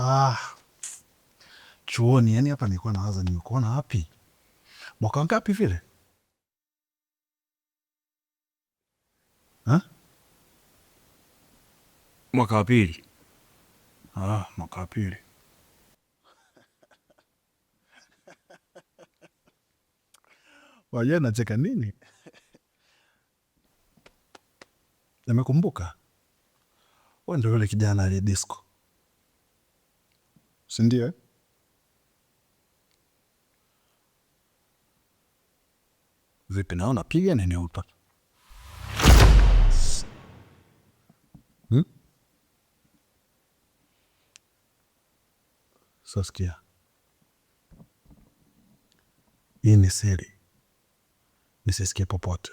Ah, chuoni. Yani hapa nilikuwa nawaza nimekuona wapi? Mwaka ngapi vile? Ha? Mwaka wa pili. Ah, mwaka wa pili. Wajua nacheka nini? Nimekumbuka. Wewe ndio yule kijana aliye disco, si ndio? Eh? Vipi naona piga nini upa? Hmm? Saskia, hii ni siri, nisisikie popote,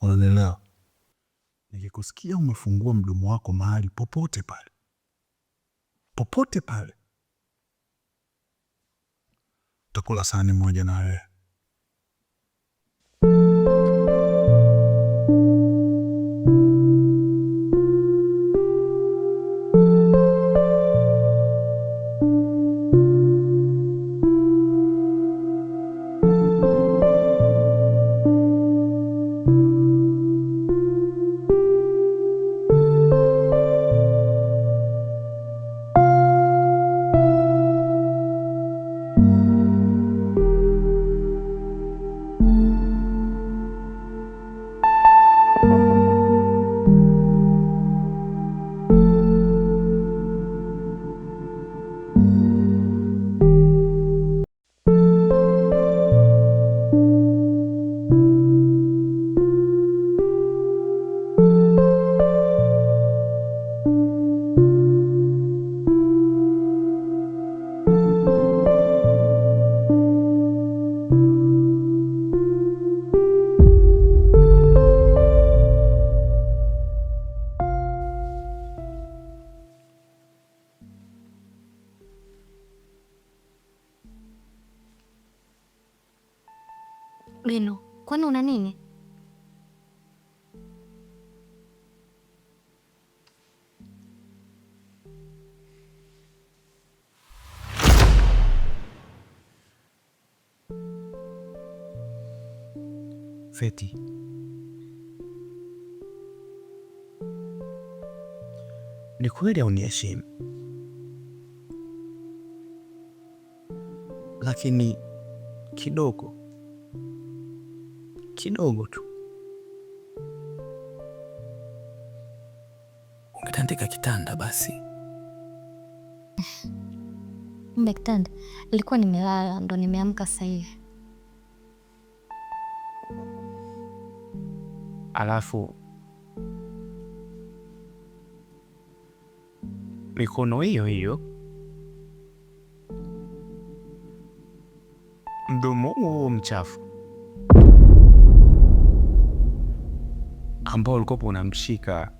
unanielewa? Nikikusikia umefungua mdomo wako mahali popote pale, popote pale, utakula sahani moja na wewe. Beno, kwani una nini? Feti, ni kweli hauniheshimu, lakini kidogo kidogo tu ungetandika kitanda basi. Kumbe kitanda nilikuwa nimelala, ndo nimeamka sasa hivi. Alafu mikono hiyo hiyo, mdomo huo mchafu ambao ulikuwa unamshika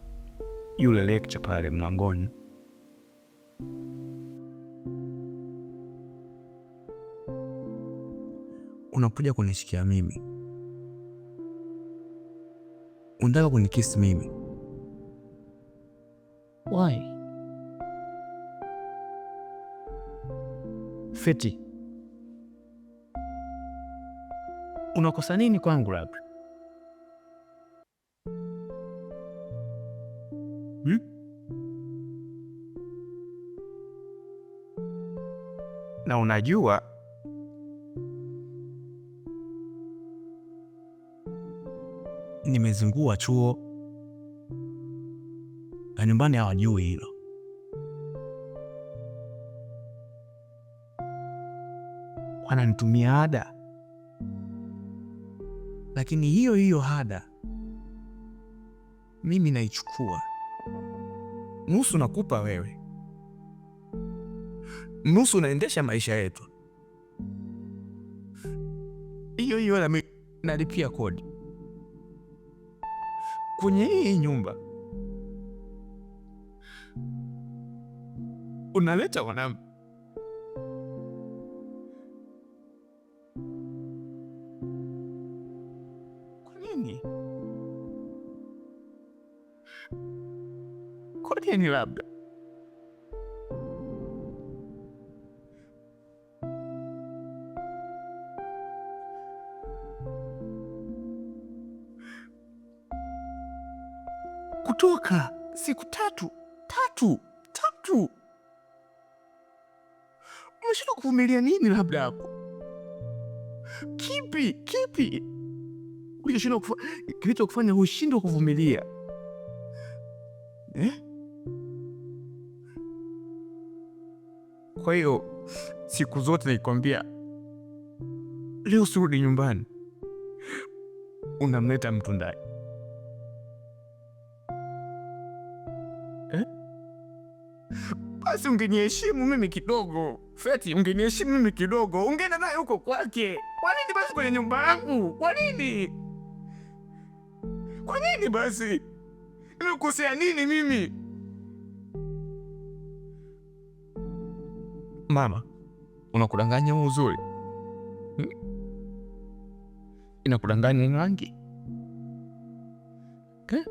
yule lecture pale mlangoni, unakuja kunishikia mimi, unataka kunikisi mimi. Why? Feti, unakosa nini kwangu labda? Hmm? Na unajua nimezingua chuo na nyumbani hawajui hilo. Wananitumia ada, lakini hiyo hiyo ada mimi naichukua nusu, nakupa wewe, nusu naendesha maisha yetu. Hiyo hiyo hela nalipia kodi kwenye hii nyumba. Unaleta wanam kwa nini? Kwa nini labda? Kutoka siku tatu tatu tatu, umeshindwa kuvumilia nini? Labda hapo kipi kipi kilichokufanya ushindwe kuvumilia eh? Kwa hiyo siku zote nikikwambia leo sirudi nyumbani, unamleta mtu ndani eh? Basi ungeniheshimu mimi kidogo Feti, ungeniheshimu mimi kidogo, ungeenda naye huko kwake. Kwa nini basi kwenye nyumba yangu? Kwa nini? Kwa nini basi? Nimekosea nini mimi? Mama, unakudanganya huo uzuri Inakudanganya rangi okay?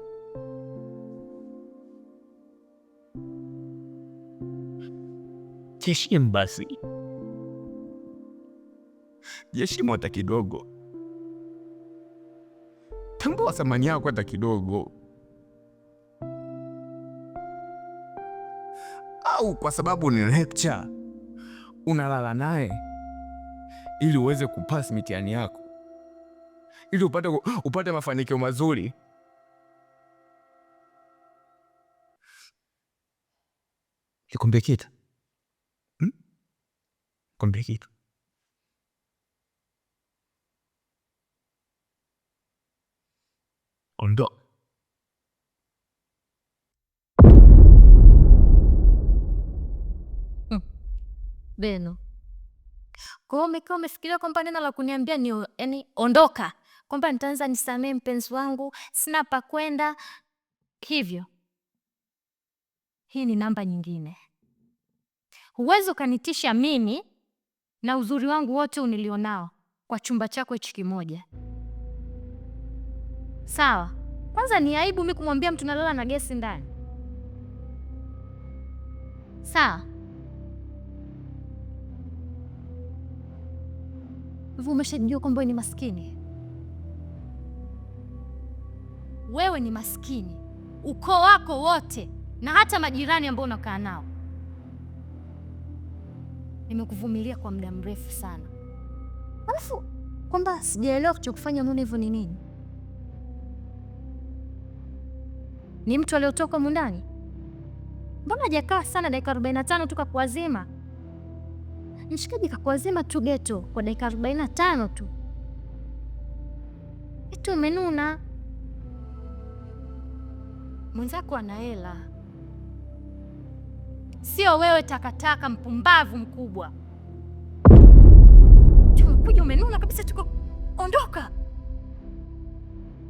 Jiheshimu basi, jiheshimu hata kidogo, tambua thamani yako hata kidogo. Au kwa sababu ni lecture unalala naye ili uweze kupasi mitihani yako, ili upate mafanikio mazuri. Nikwambie kitu hmm? Nikwambie kitu, ondoka. Beno, kwa hiyo umekaa umefikiria kwamba neno la kuniambia ni yani ondoka, kwamba nitaanza nisamee mpenzi wangu, sina pa kwenda hivyo. Hii ni namba nyingine. Huwezi ukanitisha mimi na uzuri wangu wote unilionao kwa chumba chako hichi kimoja, sawa? Kwanza ni aibu mi kumwambia mtu nalala na gesi ndani, sawa? Hivi umeshajua kwamba wewe ni maskini? Wewe ni maskini, ukoo wako wote na hata majirani ambao unakaa nao. Nimekuvumilia kwa muda mrefu sana, alafu kwamba sijaelewa kuchokufanya unaona hivyo ni nini? Ni mtu aliotoka humu ndani? Mbona hajakaa sana, dakika 45 tu kakuwazima? Mshikaji kakuwazima tu geto kwa dakika 45 tu, eti umenuna. Mwenzako ana hela, sio wewe takataka mpumbavu mkubwa. Tumekuja umenuna kabisa, tuko ondoka.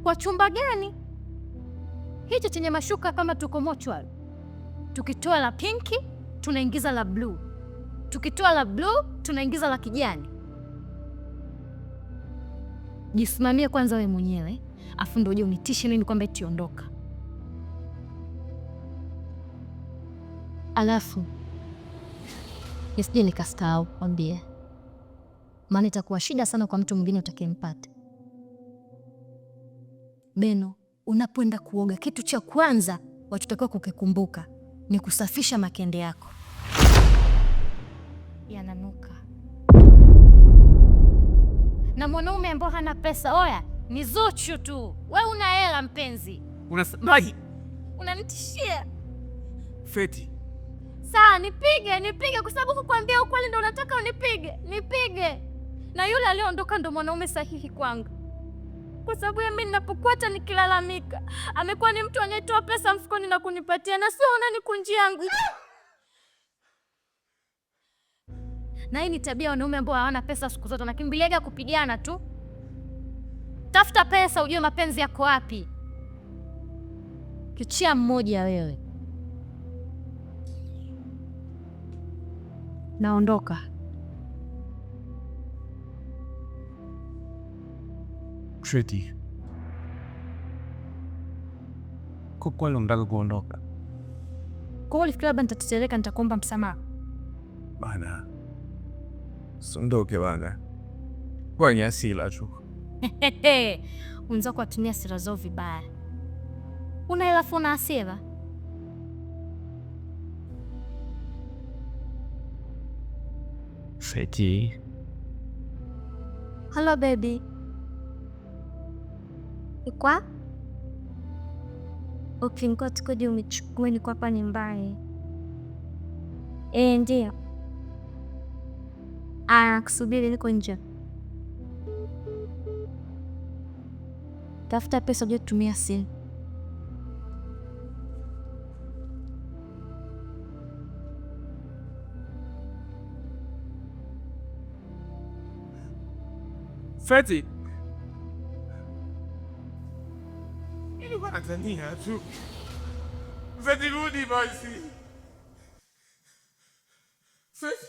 Kwa chumba gani hicho chenye mashuka kama tuko mochwari? Tukitoa la pinki tunaingiza la bluu, tukitoa la bluu tunaingiza la kijani. Jisimamie kwanza we mwenyewe, afu ndio uje unitishe mimi kwamba eti ondoka. Alafu nisije nikasahau kwambie, maana itakuwa shida sana kwa mtu mwingine utakayempata. Beno, unapoenda kuoga, kitu cha kwanza wachotakiwa kukikumbuka ni kusafisha makende yako, yananuka. Na mwanaume ambao hana pesa, oya, ni Zuchu tu. We una hela mpenzi, Unasemaje? unanitishia. Feti, Sawa, nipige nipige, kwa sababu kukwambia ukweli ndo unataka unipige. Nipige. Na yule aliyoondoka ndo mwanaume sahihi kwangu, kwa sababu ya mimi ninapokuwa nikilalamika, amekuwa ni mtu anayetoa pesa mfukoni na kunipatia, na sio unanikunjia yangu. Na hii ni tabia wanaume ambao hawana pesa siku zote wanakimbiliaga kupigana tu. Tafuta pesa ujue mapenzi yako wapi. Kichia mmoja wewe. Naondoka. Feti, kwa kweli unataka kuondoka Kwa hiyo ulifikiri labda nitatetereka, nitakuomba msamaha? bana? Sondoke bana, kwa ni hasira tu. Wenzako watumia sira zao vibaya. Una hela afu una hasira. Feti. Hello baby. Ikwa? Okay, niko tukuje unichukue, niko hapa nyumbani. Eh, ndio. Aya, kusubiri niko nje. Tafuta pesa uje kutumia simu. Feti. Nilikuwa natania tu. Feti, rudi basi. Feti.